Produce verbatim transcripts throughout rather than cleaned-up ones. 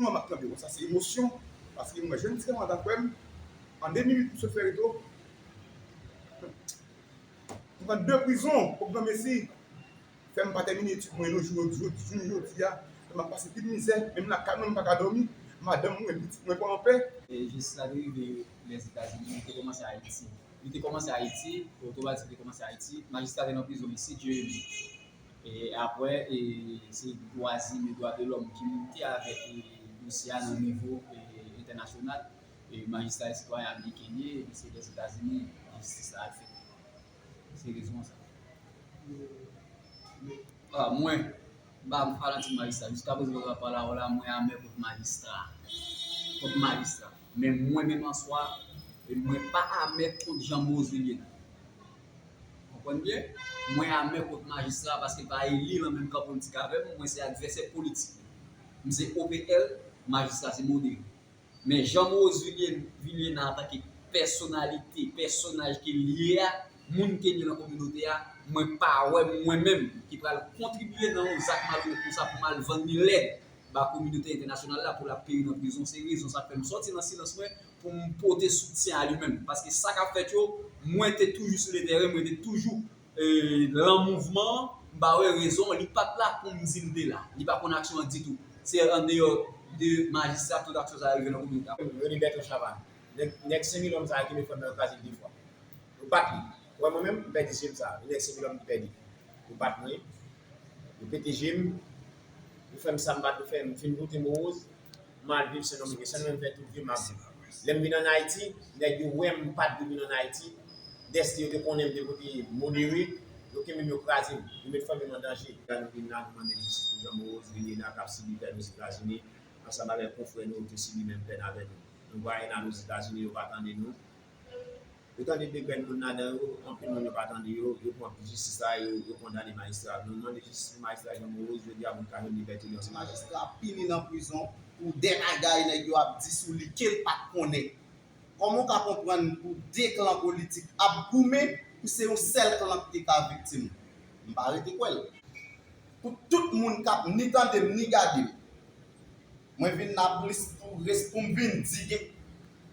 M ap kanpe konsa, se emosyon. Paske m wè jèn ti kanmarad la kwè m. An de minit, m sot fè reto. M pran de prizon pou Gran Mesi. Fè m pa tèmine etid mwen yo, jou, jou, jou jodi a. Fè m ap pase pil mizè. Menm lakay mwen, m pa ka dòmi. Madanm mwen, pitit mwen pa anpè. E jistis la te rive Lèzetazini, li te kòmanse Ayiti. Li te kòmanse Ayiti, otomatik li te kòmanse Ayiti. Majistra te nan prizon li, si Dye vle. E apre, e, se dwa imen, dwa de lòm ki moute avèk, e, dosye a nan nivo, e, entènasyonal. E majistra e sitwayen ameriken li ye, epi se Lèzetazini jistis la al fèt. Se rezon sa. Ah, mwen, m pa, m pa nan tim majistra. Jiska prezan, m pa pale avè w la, mwen amè kont majistra. Kont majistra. Men mwen menm an swa, e mwen pa amè kont Jean Moïse Villiena. Konprann byen? Mwen amè kont majistra paske l pa eli nan menm kan politik avè m, mwen se advèsè politik. M se O P L, majistra se modere. Men Jean Moïse Villiena, Villiena antanke pèsonalite, pèsonaj ke l ye a, moun ke l ye nan kominote a, mwen pa wè mwen menm ki pral kontribye nan yon zak malonèt konsa pou m al vann li lèd ba kominote entènasyonal la pou l ap peri nan prizon. Se rezon sa k fè m sòti nan silans mwen pou m pote soutyen a li menm. Paske sa k ap fèt yo, mwen te toujou sou le teren, mwen te toujou e, lan mouvman an, m pa wè rezon, li pa t la pou m di l te la. Li pa konn aksyon an ditou. Se andeyò de majistra tout aksyon sa a rive nan kominote a. Rene Bertrand Chavannes. Nèg, nèg senmil lòm sa a ki met frè m nan yo kraze l de fwa. Yo bat li. Ou wè mwen menm, m pèdi je m sa a. Nèg senmil lòm ki pèdi. Yo bat mwen. Yo pete je m. Yo fè m sa m pa t dwe fè. M fin vote Moroz. M al viv Sen Domeng, e Sen Domeng m fè tout vi m ap viv. Lè m vin ann Ayiti, nèg yo wè m pa t dwe vin ann Ayiti. Dèske yo te konnen m te vote modere, yo kenbe m, yo kraze m, yo met fanmi m an danje. Lè nou vin la, nou mande jistis pou Jean Moïse Villiena k ap sibi pèn Ozetazini, ansanm avèk konfrè nou yo te sibi menm pèn avè nou. Nou vwaye n al Ozetazini, yo pa tande nou. Yo tande de grenn moun ladan yo, anpil moun yo pa tande yo, yo pran jistis la, yo, yo kondane majistra. Nou mande jistis pou majistra Jean Moïse, jodi a pou l ka jwenn libète li ansanm avèk. Majistra pini nan prizon pou de bagay nèg yo ap di sou li ke l pa t konnen. Kòman w ka konprann pou de klan politik ap goumen pou se yon sèl klan ki te ka viktim? M pa rete kwè l. Pou tout moun k ap ni tande m, ni gade m. Mwen vin la plis pou res-, pou m vin di gen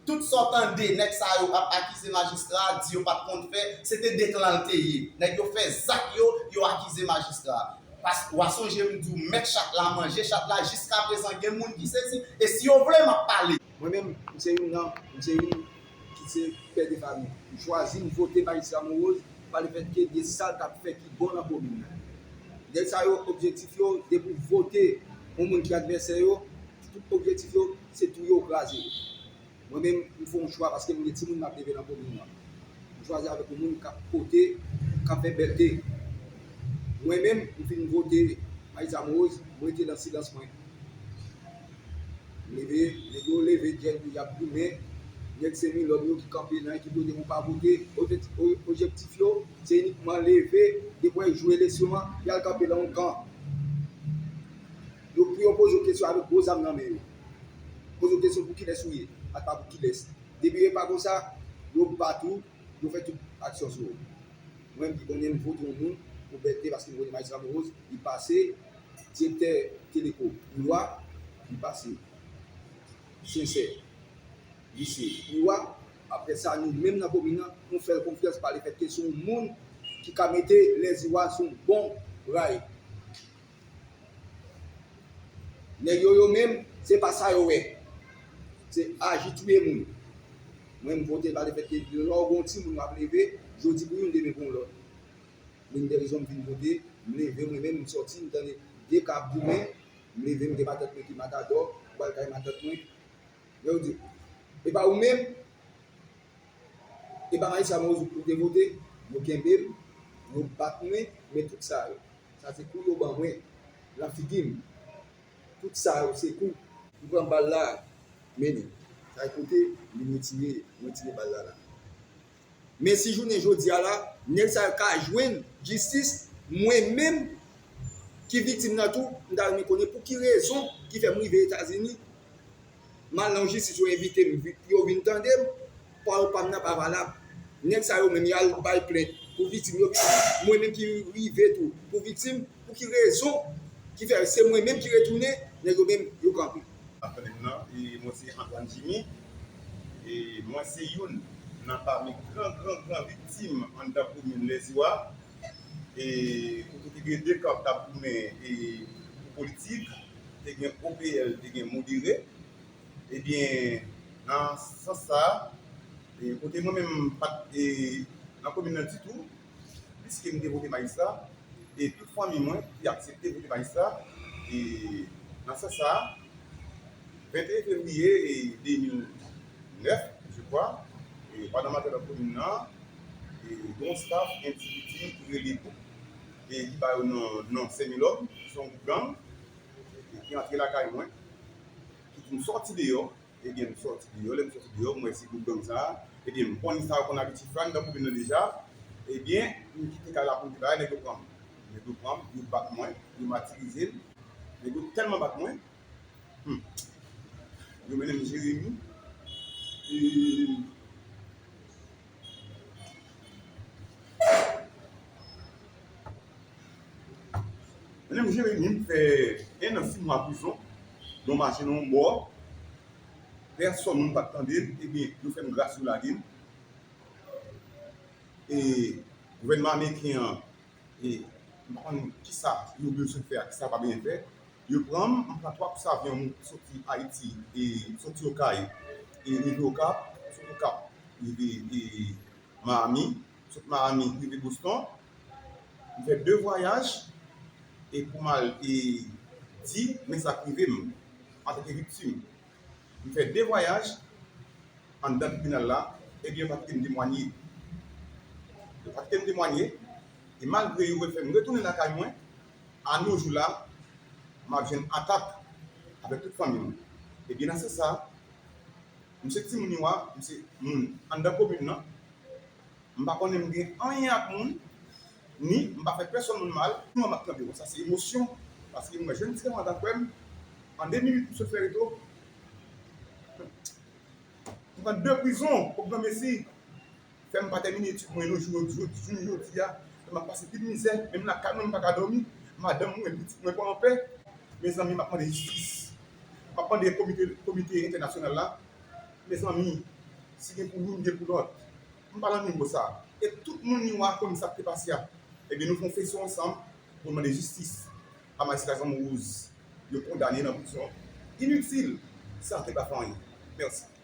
tout sa w tande nèg sa yo ap akize majistra a, di yo pa t konn fè, se te de klan l te ye. Nèg yo fè zak yo, yo akize majistra a. Pas-, w a sonje m di w mèt chat la manje chat la, jiskaprezan gen moun ki sezi, e si yo vle, m ap pale. Mwen menm, m se youn nan, m se youn ki se pè de fanmi. M chwazi, m vote majistra Monrose pa lefètke gen sa l t ap fè ki bon nan komin nan. Nèg sa yo, objektif yo, depi w vote yon moun ki advèsè yo, tout objektif yo, se touye w, kraze w. Mwen menm, m fè yon chwa paske m gen timoun m ap leve nan komin nan. M chwazi avèk yon moun k ap pote, k ap fè bèlte. Mwen menm, m fin vote Maïs Amorose, m rete nan silans mwen. M leve, nèg yo leve, djèl yo, y ap goumen. Nèg Senmilòm yo ki kanpe nan ekip yo, depi w pa vote, objektif, o-, objektif yo, se inikman leve, depi w jwe eleksyon an, y al kanpe nan yon kan. Yo, pou yo poze w kesyon avèk gwo zam nan men yo. Poze w kesyon pou kilès ou ye, ak pa pou kilès. Depi e pa konsa, yo bat ou, yo fè tout aksyon sou ou. Mwen, m pi konnen m vote yon moun pou bèlte paske m konnen Majistra Monrose, li pase direktè Teleco, li wa, li pase Sensè, li se li wa. Apre sa, nou menm nan komin nan, nou fè l konfyans pa lefètke se yon moun ki ka mete Lèziwa sou yon bon ray. Nèg yo, yo menm, se pa sa yo wè. Se aji touye moun. Mwen, m vote pa lefètke lè w gen yon timoun w ap leve, jodi pou youn, demen pou yon lòt. Youn dè rezon m vin vote, m leve, mwen menm, m sòti, m tande de ka ap goumen, m leve, m gen matant mwen ki Matadò, m pral kay matant mwen. Lè yo di, e pa ou menm, e pa Maïs Amorose ou te vote, yo kenbe m, yo bat mwen, men tout sa yo, sa se kou yo ban mwen, nan figi m. Tout sa yo se kou. M pran bal la, mennen. Sa e kote, li retire, retire bal la la. Men si jounen jodi a la, nèg sa yo ka jwenn jistis, mwen menm ki viktim nan tou, m ta renmen konnen pou ki rezon ki fè m rive Etazini, m al nan yon jistis, yo envite m, yo vin tande m, pawòl pa m nan pa valab. Nèg sa yo menm, y al bay plent pou viktim yo. Mwen menm ki rive tou pou viktim, pou ki rezon ki fè se mwen menm ki retounen, nèg yo menm, yo kanpe. Ap tande Mwen se Antoine Jimmy, e mwen se youn nan pami gran, gran, gran viktim anndan komin Lèziwa, e kote te gen de kan k t ap goumen e pou politik, te gen O P L, te gen Modere. Ebyen, nan sans sa, e kote mwen menm m pa t e, nan komin nan ditou, piske m te vote majistra, e tout fanmi mwen te aksepte vote majistra, e nan sans sa, venteyen fevriye e de mil nèf, je crois, e pandan m ap travay nan komin nan, e gen yon staff, yon ti piti ki rele, e ki ba yo non, non Senmilòm, se yon gwoup gang, e ki antre lakay mwen, ki di m sòti deyò, ebyen, m sòti deyò, lè m sòti deyò, m wè se gwoup gang sa a, ebyen, m konn sa yo konn abitye fè anndan komin nan deja, ebyen, m kite kay la pou m te bay, nèg yo pran m. Nèg yo pran m, yo bat mwen, yo matirize m, nèg yo tèlman bat mwen, hmm, yo mennen m Jeremi, e Menm Jeremi, m fè en an sis mwa prizon, nan yon machin nan yon bò, pèsòn moun pa t tande l, ebyen, yo fè m gras, yo lage m. E gouvènman ameriken an, e, m pa konn kisa yo bezwen fè ak kisa pa bezwen fè. Yo pran m, m pran twa kous avyon, m soti Ayiti, e soti Okay, e rive Okap, soti Okap, rive, e, Miami, sot Miami rive Boston, m fè de vwayaj, e pou m al e di men sa k rive m antanke viktim. M fè de vwayaj anndan tribinal la, ebyen yo pa kite m temwanye. Yo pa kite m temwanye, e malgre yo fè m retounen lakay mwen, a no jou la, m ap jwenn atak avèk tout fanmi m. Ebyen nan sans sa, m se timoun yo a, m se moun anndan komin nan, M pa konnen m gen anyen ak moun, ni m pa fè pèsonn moun mal, ni m ap kanpe konsa, se emosyon. Paske m wè jèn ti gason an t ap wè m, an de minit m sot fè reto. M pran de prizon pou granmesi, fè m pa tèmine etid mwen nan jou, jou, jou jodi a, m ap pase pil mizè, menm lakay mwen m pa ka dòmi, madanm mwen, pitit mwen pa anpè. Mezanmi, m ap mande jistis. M ap mande komite, komite entènasyonal la, mezanmi, si gen pou youn, gen pou lòt. M pa nan nivo sa. E tout moun yo a konn sa k te pase a. Ebyen, nou fè yon feso ansanm pou n mande jistis a majistra Zanmo Wouz. Yo kondane nan prizon initil, san ke l pa fè anyen. Mèsi.